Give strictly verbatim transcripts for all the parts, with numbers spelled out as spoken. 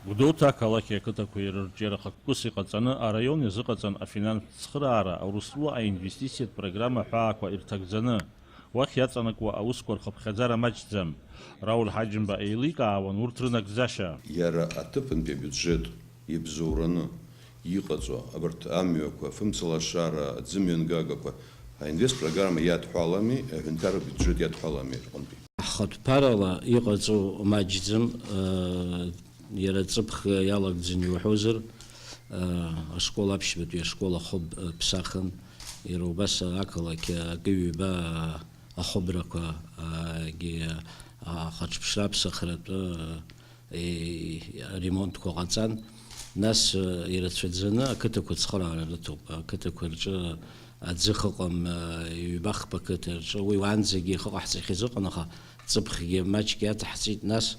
Гәдоуҭа ақалақьи ақыҭақәеи рырҿиара хықәкыс иҟаҵаны араион иазыҟаҵан афинанстә цхыраара, Аурыстәыла аинвестициатә программа ҳәаақәа ирҭагӡаны, уахь иаҵанакуа аусқәа рхыԥхьаӡара маҷӡам. Рауль Ҳаџьымба еиликаауан урҭ рынагӡашьа. Иара аҭыԥантәи абиуџьет ибзоураны иҟаҵо абарҭ амҩақәа, афымцалашара, аӡымҩангагақәа, аинвестпрограмма иадҳәалами, аҳәынҭқарратә биуџьет иадҳәалами рҟынтәи. Ҳхатә ԥарала иҟаҵоу маҷӡам, э, иара ҵыԥх иалагӡаны иуҳәозар, э, ашкол аԥшьбатәи ашкол ахыб, э, ԥсахын, иара убас ақалақь акы-ҩба ахыбрақәа, э, гьы, э, ахәаҽԥшра аԥсахратәы, э, аремонтқәа ҟаҵан, нас, э, ирацәаӡаны ақыҭақәа ацхыраара рыҭоуп. Ақыҭақәа рҿы аӡы хыҟам, э, ҩба-хԥа қыҭа рҿы, уи уаанӡагьы ихы ҟаҳҵахьаз ыҟан, аха ҵыԥхгьы маҷк иаҭаҳҵеит, нас,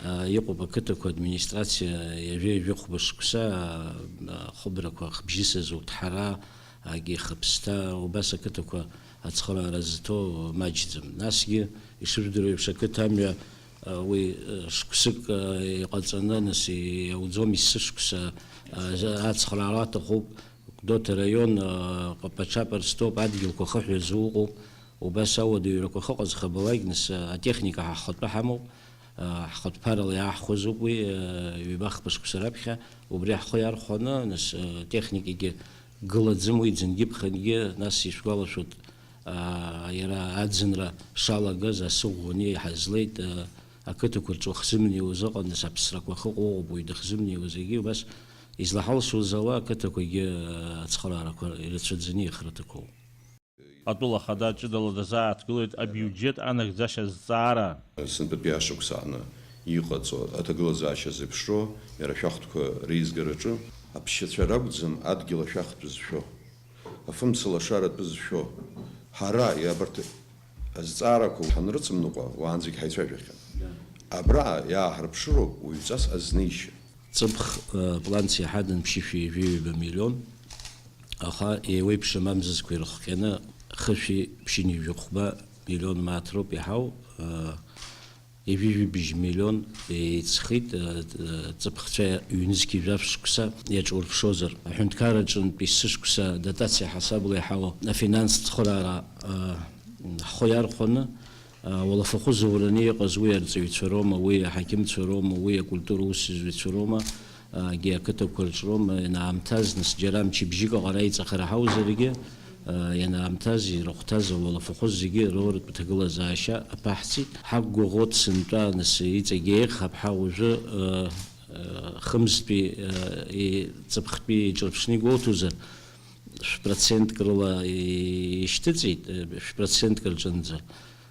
э, иҟоуп ақыҭақәа администрациа ҩажәи жәохәба шықәса, э, ахыбрақәа хбжьысыз уҭҳара, агьи хыԥсҭа, убас ақыҭақәа ацхыраара зҭо маҷӡам. Насгьы, ишыжәдыруа еиԥш, ақыҭа амҩа, э, уи, э, шықәсык, э, иҟаҵаны, нас иауӡом, есышықәса, э, ацхыраара аҭахуп. Гәдоуҭа араион, э, ҟапаҽаԥа рзҭоуп, адгьылқәа хыҳәазо ыҟоуп. Убас ауадаҩрақәа ахьыҟаз хабалак, нас, э, атехника ҳахатәы ҳамоуп. Ҳхатә ԥарала иааҳхәаз ауп уи, ҩба-хԥа шықәса раԥхьа, убри ҳхы иархәаны, нас, техникагьы гылаӡам уи ӡынгьы-ԥхынгьы, нас ишәгәалашәоит, иара аӡынра шалагаз асы ӷәӷәаны иҳазлеит, ақыҭақәа рҿы уахзымнеиуаз ыҟан, нас аԥсрақәа ахьыҟоу ыҟоуп, уаҩ дахзымнеиуазаргьы, убас излаҳалшоз ала ақыҭақәагьы ацхыраарақәа ирацәаӡаны иахраҭақәоуп. Атәыла ахада ҷыдала дазааҭгылеит абиуџьет анагӡашьа азҵаара. Сынтәатәи ашықәс аҟны иҟаҵоу аҭагылазаашьа зеиԥшроу, иара ашәахтәқәа реизгараҿы, аԥсшьацәа ракәӡам адгьыл ашәахтә зшәо, афымцалашара атәы зшәо. Ҳара абарҭ азҵаарақәа ҳанрыцымныҟәа, уаанӡагь ҳаицәажәахьан. Абра иааҳарԥшыроуп уаҩҵас азнеишьа. Ҵыԥх, э, планс иаҳадан ԥшьышәи жәаҩба миллион, аха еиуеиԥшым амзызқәа ирыхҟьаны хышәи ԥшьынҩажәи хәба миллион мааҭ роуп иаҳау, э, ҩажәи жәибжь миллион еиҵхит, э, э, ҵыԥхцәа ҩнызқьи жәаф шықәса иаҿурԥшозар. Аҳәынҭқарраҿынтә есышықәса дотациа ҳасабла иаҳауа афинанстә цхыраара, э, ҳхы иархәаны, Уалафахәы зураны иҟаз уи арҵаҩцәа роума, уи аҳақьымцәа роума, уи акультура усзуҩцәа роума, егьи ақыҭақәа рҿы роума, ианаамҭаз, нас, џьара мчыбжьык аҟара иҵахара ҳауазаргьы, ианаамҭаз, ирыхәҭаз ауалафахәы зегьы роуратә ҭагылазаашьа аԥаҳҵеит. Ҳақәгәыӷуеит сынтәа, нас, иҵегь еиӷьхап ҳәа уажәы, хымзтәи, ҵыԥхтәи иҿырԥшны игәоуҭозар, шә-процентк рыла ишьҭыҵит, шә-процентк рҿынӡа.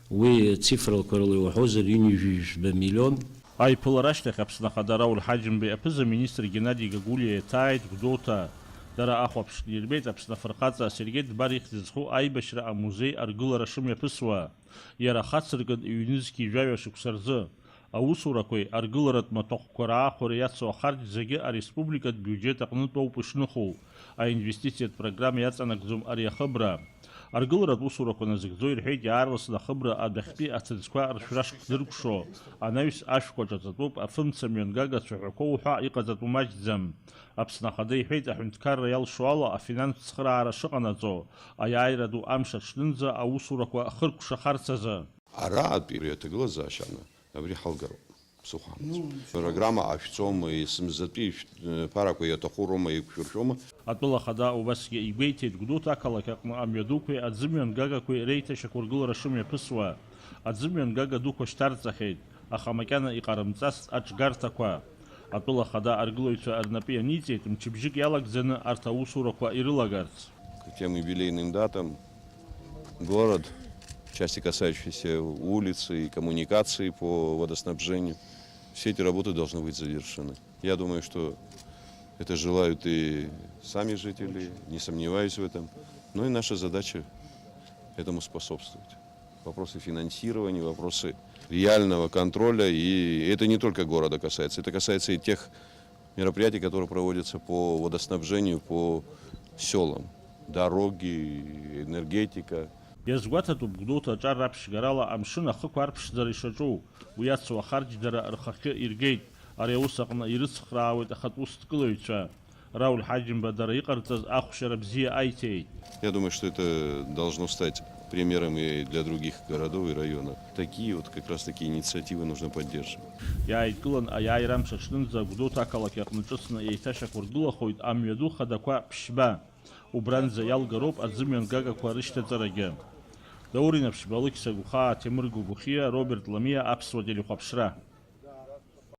Уи цифрақәа рыла иуҳәозар, ҩынҩажәи жәба миллион. Аиԥылара ашьҭахь Аԥсны Ахада Рауль Ҳаџьымбеи аԥыза-министр Геннади Гагулиа иаҭааит Гәдоуҭа. Дара ахәаԥшны ирбеит Аԥсны Афырхаҵа Сергеи Дбар ихьӡ зху аибашьра амузеи аргылара шымҩаԥысуа. Иара хацыркын ҩнызқьи жәаҩа шықәса рзы. Аусурақәеи аргыларатә маҭәахәқәа раахәара иацу ахарџь зегьы ареспубликатә биуџьет аҟнытәоуп ишныхоу, аинвестициатә программа иаҵанакӡом ари ахыбра. Аргыларатә усурақәа назыгӡо ирҳәеит иаарласны ахыбра адәахьтәи аҭыӡқәа ршәра шдыркәшо, анаҩс ашәқәа ҿаҵатәуп, афымца мҩангага цәаҳәақәоу ҳәа иҟаҵатәу маҷӡам. Аԥсны Ахада иҳәеит, аҳәынҭқарра иалшо ала афинанстә цхыраара шыҟанаҵо, аиааира ду амш аҽнынӡа аусурақәа хыркәшахарц азы. Араатәи аҭагылазаашьа аҟны абри ҳалгароуп, ԥсыхәа ҳамаӡам. Ну, программа ҟашәҵома, есымзатәи шә-, ԥарақәа иаҭаху роума, еиқәшәыршәома? Атәыла ахада убасгьы игәеиҭеит, Гәдоуҭа ақалақь аҟны амҩадуқәеи аӡымҩангагақәеи реиҭашьақәыргылара шымҩаԥысуа, аӡымҩангага дуқәа шьҭарҵахьеит, аха макьана иҟарымҵацт аҿгарҭақәа. Атәыла ахада аргылаҩцәа рнапы ианиҵеит, мчыбжьык иалагӡаны арҭ аусурақәа ирылагарц. К тем юбилейным датам город, в части касающейся улицы и коммуникации по водоснабжению, все эти работы должны быть завершены. Я думаю, что это желают и сами жители, не сомневаюсь в этом. Ну и наша задача этому способствовать. Вопросы финансирования, вопросы реального контроля. И это не только города касается, это касается и тех мероприятий, которые проводятся по водоснабжению, по сёлам. Дороги, энергетика. Иазгәаҭатәуп Гәдоуҭа аҿар раԥшьгарала амшын ахықә арԥшӡара ишаҿу, уи ацу ахарџь дара рхахьы иргеит. Ари аус аҟны ирыцхраауеит ахатә усҭгылаҩцәа. Рауль Ҳаџьымба дара иҟарҵаз ахәшьара бзиа аиҭеит. Я думаю, что это должно стать примером и для других городов и районов. Такие вот как раз такие инициативы нужно поддерживать. Иааидкылан аиааира амш аҽнынӡа Гәдоуҭа ақалақь аҟны ҿыцны еиҭашьақәыргылахоит амҩаду хадақәа ԥшьба. Убранӡа иалгароуп аӡымҩангагақәа рышьҭаҵарагьы. Даур Инаԥшьба, Алықьса Гәхаа, Ҭемыр Гәыгәхиа, Роберт Ламиа, Аԥсуа телехәаԥшра.